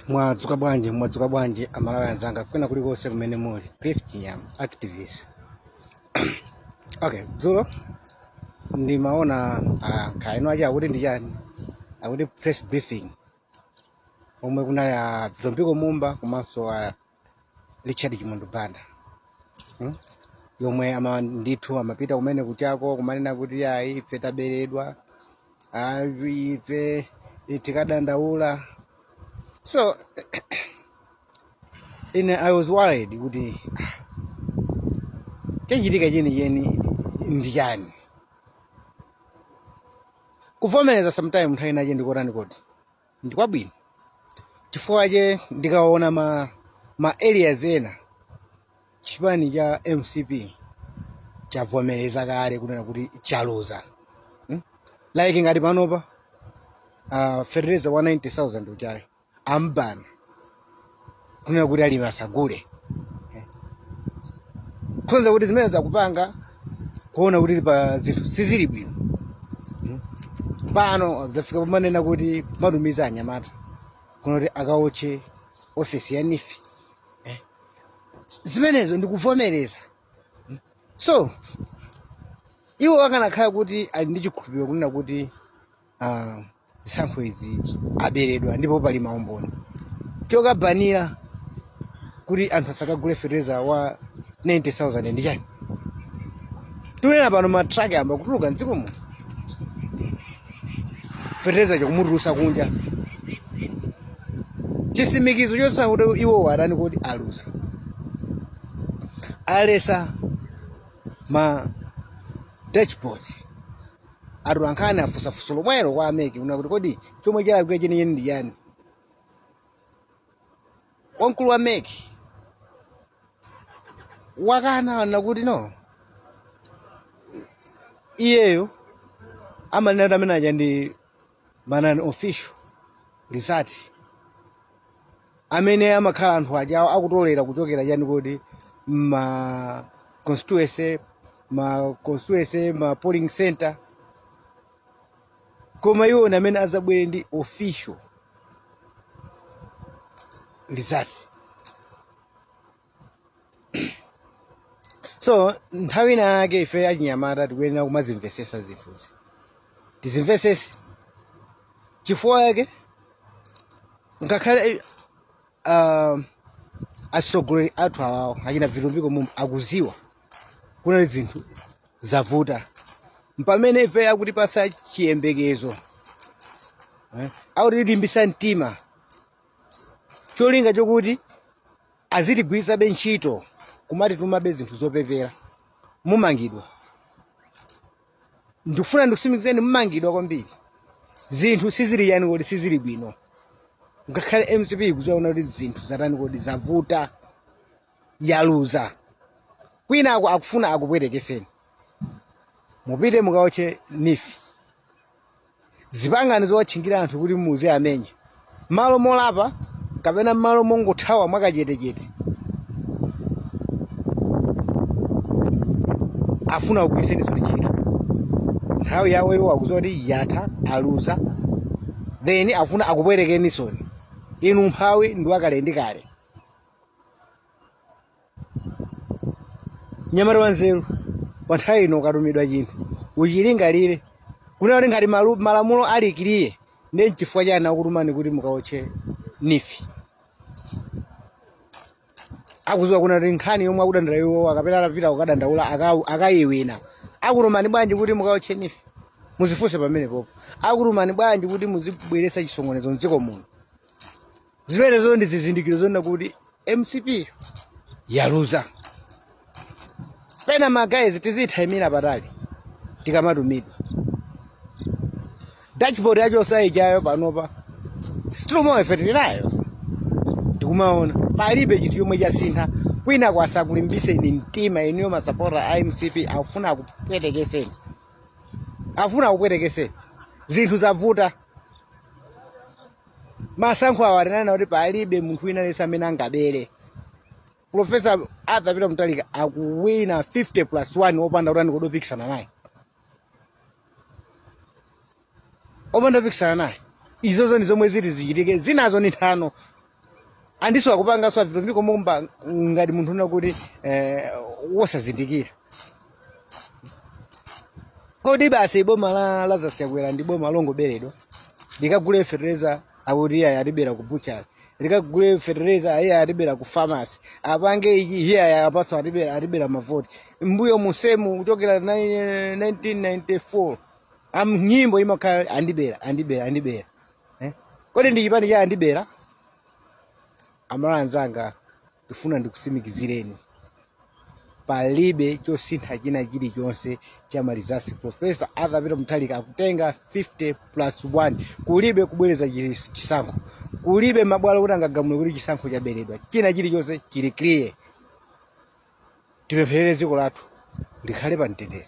Mwadzuka bwanji, mwadzuka bwanji Amalawi anzanga kwina kulikonse kumene muli. Cliff Chinyama, activist. Okay, dzulo ndimaona khaeno achi akuti ndi chani, akuti press briefing omwe kunali a Vitumbiko Mumba komanso a Richard Chimwendo Banda, Yomwe ama ndithu amapita kumene kuchako kumanena kuti ayi, ife taberedwa, ayi, ife tikadandaula. So ine I was worried kuti chachitika chenicheni ndi chani. Kuvomereza sometime nthawi inache ndikotani koti ndikwabwino, chifukwa che ndikaona ma areas ena chipani cha MCP chavomereza kale kunena kuti chaluza, Like ngati panopa fertilizer wa 90,000 uchayo ambana kunena kuti alimi asagule, kusonyeza kuti zimene zakupanga kuona kuti pa zinthu sizili bwino, Pano zafika pamanena kuti matumiza anyamata kuno kuti akaotche ofesi ya NEEF. Zimenezo ndikuvomereza. So iwo akanakhala kuti ali ndi chikhulupiriro kunena kuti zisankho izi aberedwa ndipo pali maumboni, chokabanira kuti anthu asakagule fertilizer wa 90,000 ndi chani? Tunena pano matraki amba kutuluka mdziko muno, fertilizer chakumutulusa kunja, chisimikizo chonse kuti iwo adani kuti aluza. Alesa ma dashboard, atolankhani afusafusa lomwelo kwa a MEC kuna kuti kodi chomwe chalakwika chenicheni ndi chani? Wamkulu wa MEC wakana na kuti no, iyeyo amanena kuti amene aja ndi ma non official result amene amakhala anthu ajawo akutolera kuchokera chani kodi ma constituency, ma constituency, ma polling center, koma iwo ndi amene azabwere ndi official result. So nthawi ina yake ife achinyamata tikuyenera kumazimvesesa zinthuzi, tizimvesese chifukwa yake ngakhale atsogoleri athu awawo achina Vitumbiko Mumba akuziwa kunali zinthu zavuta, mpamene ife akutipasa chiyembekezo, akutilimbisa mtima cholinga chokuti azitigwiritsabe ntchito kumatitumabe zinthu zopepera. Mumangidwa, ndikufuna ndikusimikizeni, mumangidwa kwambiri. Zinthu sizili yani kodi sizili bwino, ngakhale MCP ikuziwa kuti zinthu zatani kodi zavuta, yaluza. Kwinako akufuna akupwetekeseni, mupite mukaotche NEEF, zipangani zowatchingira anthu kuti muze amenye malo molapa kapena malo mongothawa mwakachetechete. Afuna kugwiritsa zoni ntchito nthawi yawo, iwo akuziwa kuti yatha, aluza, then afuna akupwetekeni soni inu. Mphawi ndi wakale ndi kale. Nyamata wanzeru pa nthawi ino, ukatumidwa chinthu uchilingalire kunena kuti ngati malamulo ali clear, ndi nchifukwa chani akutumani kuti mukaotche NEEF? Akuziwa kuna kuti nkhani yomwe akudandaula iwo akapita atapita kukadandaula akayiwina. Akutumani bwanji kuti mukaotche NEEF? Muzifunse pamene popo, akutumani bwanji kuti muzibweretsa chisokonezo mdziko muno? Zimenezo ndi zizindikiro zonena kuti MCP yaluza. Pena ma guys tizithaimira patali tikamatumidwa. Dashboard yacho saijayo panopa situmo ife tili nayo, tikumaona palibe chinthu chomwe chasintha. Kwina kwasakulimbiseni mtima inuyo masapota a MCP, akufuna akupwetekeseni, afuna akupwetekeseni. Zinthu zavuta. Masankho awa tinanena kuti palibe munthu wina aliyense amene angabere. Professor Arthur Peter Mutharika akuwina 50 plus 1 opanda kutani kudopikisana naye, opanda kupikisana naye. Izozo ndi zomwe ziti zichitike, zinazo ni nthano. Andiso akupanganso aVitumbiko Mumba ngati munthu una kuti wosazindikira. Kodi basi boma la Lazarus Chakwera ndi boma longoberedwa? Likagule fetereza, akuti iye atibera ku butchery. Likagule fetereza, iye atibera ku pharmacy. Apange ichi, iye apatso atibera, atibera mavoti. Mbuyo musemu kuchokera 1994 am nyimbo imakhala "andibera, andibera, andibera", eh? Kodi ndi chipani cha andibera? Amalawi anzanga, ndifuna ndikusimikizireni, palibe chosintha china chilichonse cha ma results. Professor Arthur Peter Mutharika akutenga 50 plus 1. Kulibe kubwereza chisankho, kulibe mabwalo kuti angagamule kuti chisankho chaberedwa. China chilichonse chili clear. Tipempherere dziko lathu likhale pa mtendere.